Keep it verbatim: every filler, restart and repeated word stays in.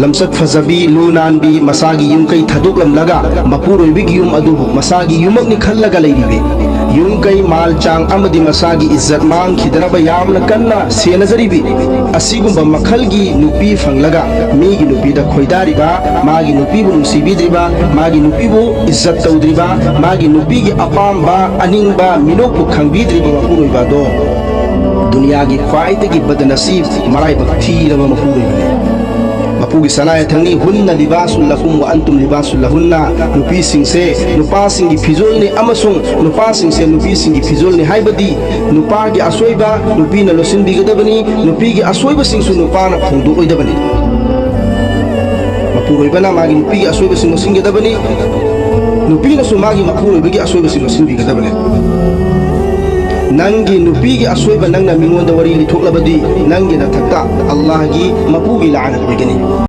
ꯂꯝꯆꯠ ꯐꯖꯕꯤ, ꯂꯨ ꯅꯥꯟꯕꯤ, ꯃꯁꯥꯒꯤ ꯌꯨꯝ ꯀꯩ ꯊꯥꯗꯣꯛꯂꯝꯂꯒ ꯃꯄꯨꯔꯣꯏꯕꯒꯤ ꯌꯨꯝ ꯑꯗꯨꯕꯨ ꯃꯁꯥꯒꯤ ꯌꯨꯝꯃꯛꯅꯤ ꯈꯜꯂꯒ ꯂꯩꯔꯤꯕꯤ, ꯌꯨꯝ ꯀꯩ, ꯃꯥꯜ ꯆꯥꯡ ꯑꯃꯗꯤ ꯃꯁꯥꯒꯤ ꯏꯖꯠ ꯃꯥꯡꯈꯤꯗꯅꯕ ꯌꯥꯝꯅ ꯀꯟꯅ ꯁꯦꯟꯅꯖꯔꯤꯕꯤ, ꯑꯁꯤꯒꯨꯝꯕ ꯃꯈꯜꯒꯤ ꯅꯨꯄꯤ ꯐꯪꯂꯒ ꯃꯤꯒꯤ ꯅꯨꯄꯤꯗ ꯈꯣꯏꯗꯥꯔꯤꯕ, ꯃꯥꯒꯤ ꯅꯨꯄꯤꯕꯨ ꯅꯨꯡꯁꯤꯕꯤꯗ꯭ꯔꯤꯕ, ꯃꯥꯒꯤ ꯅꯨꯄꯤꯕꯨ ꯏꯖꯠ ꯇꯧꯗ꯭ꯔꯤꯕ, ꯃꯥꯒꯤ ꯅꯨꯄꯤꯒꯤ ꯑꯄꯥꯝꯕ, ꯑꯅꯤꯡꯕ, ꯃꯤꯅꯣꯛꯄꯨ ꯈꯪꯕꯤꯗ꯭ꯔꯤꯕ ꯃꯄꯨꯔꯣꯏꯕ ꯑꯗꯣ ꯗꯨꯅꯤꯌꯥꯒꯤ ꯈ꯭ꯋꯥꯏꯗꯒꯤ ꯕꯗꯅꯁꯤꯕ, ꯃꯔꯥꯏꯕꯛ ꯊꯤꯔꯕ ꯃꯄꯨꯔꯣꯏꯕꯅꯤ꯫ ꯃꯄꯨꯒꯤ ꯁꯅꯥ ꯌꯥꯊꯪꯅꯤ, "ꯍꯨꯟꯅ ꯂꯤꯕꯥꯁꯨꯜ ꯂꯍꯨꯝ ꯋ ꯑꯟꯇꯨꯝ ꯂꯤꯕꯥꯁꯨꯜ ꯂꯍꯨꯟꯅ"꯫ ꯅꯨꯄꯤꯁꯤꯡꯁꯦ ꯅꯨꯄꯥꯁꯤꯡꯒꯤ ꯐꯤꯖꯣꯜꯅꯤ ꯑꯃꯁꯨꯡ ꯅꯨꯄꯥꯁꯤꯡꯁꯦ ꯅꯨꯄꯤꯁꯤꯡꯒꯤ ꯐꯤꯖꯣꯜꯅꯤ ꯍꯥꯏꯕꯗꯤ, ꯅꯨꯄꯥꯒꯤ ꯑꯁꯣꯏꯕ ꯅꯨꯄꯤꯅ ꯂꯣꯠꯁꯤꯟꯕꯤꯒꯗꯕꯅꯤ, ꯅꯨꯄꯤꯒꯤ ꯑꯁꯣꯏꯕꯁꯤꯡꯁꯨ ꯅꯨꯄꯥꯅ ꯐꯣꯡꯗꯣꯛꯑꯣꯏꯗꯕꯅꯤ꯫ ꯃꯄꯨꯔꯣꯏꯕꯅ ꯃꯥꯒꯤ ꯅꯨꯄꯤꯒꯤ ꯑꯁꯣꯏꯕꯁꯤꯡ ꯂꯣꯠꯁꯤꯟꯒꯗꯕꯅꯤ, ꯅꯨꯄꯤꯅꯁꯨ ꯃꯥꯒꯤ ꯃꯄꯨꯔꯣꯏꯕꯒꯤ ꯑꯁꯣꯏꯕꯁꯤꯡ ꯂꯣꯠꯁꯤꯟꯕꯤꯒꯗꯕꯅꯤ꯫ ꯅꯪꯒꯤ ꯅꯨꯄꯤꯒꯤ ꯑꯁꯣꯏꯕ ꯅꯪꯅ ꯃꯤꯉꯣꯟꯗ ꯋꯥꯔꯤ ꯂꯤꯊꯣꯛꯂꯕꯗꯤ, ꯅꯪꯒꯤ ꯅꯊꯛꯇ ꯑꯜꯂꯥꯍꯒꯤ ꯃꯄꯨꯒꯤ ꯂꯥꯅꯠ ꯑꯣꯏꯒꯅꯤ꯫